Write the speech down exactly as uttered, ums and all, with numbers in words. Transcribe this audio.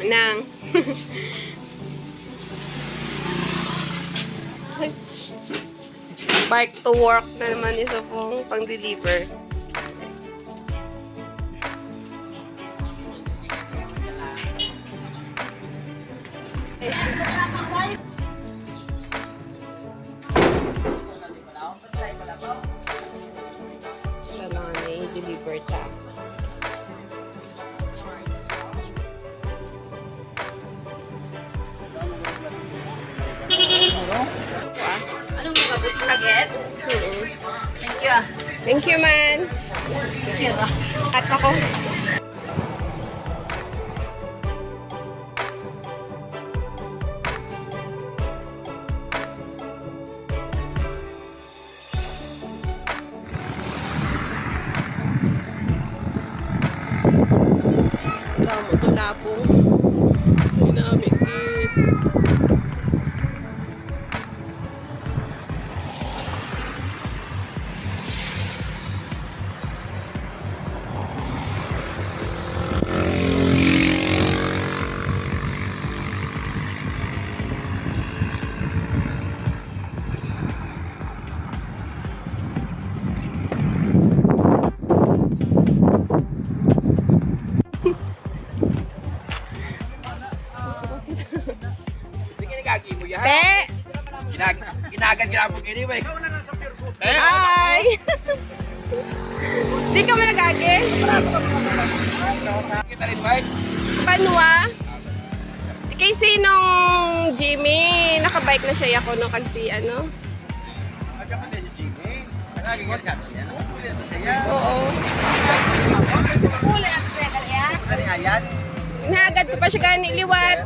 Nang. Bike to work na naman ni Supong pang-deliver. Sa lang ni deliver ta. Anong nagabot sa gate? Mm. Thank you, ah. Thank you, man. Thank you, ah. Cut ako. Damo to labong. Ginamit-git. Sige, nagagi mo yan. Te! Ginag-, ginagan, ginabog, anyway. Te! Ay! Di ka man nagagi? Kita rin, Mike. Panwa? Kay sinong Jimmy, nakabike na siya ako, no, kag si, ano? Ang kapatid ni Jimmy. Nagagi ka yan. Oo. Huli ang sega yan. Ano nga yan? Nahagad ko pa siya gani liwat.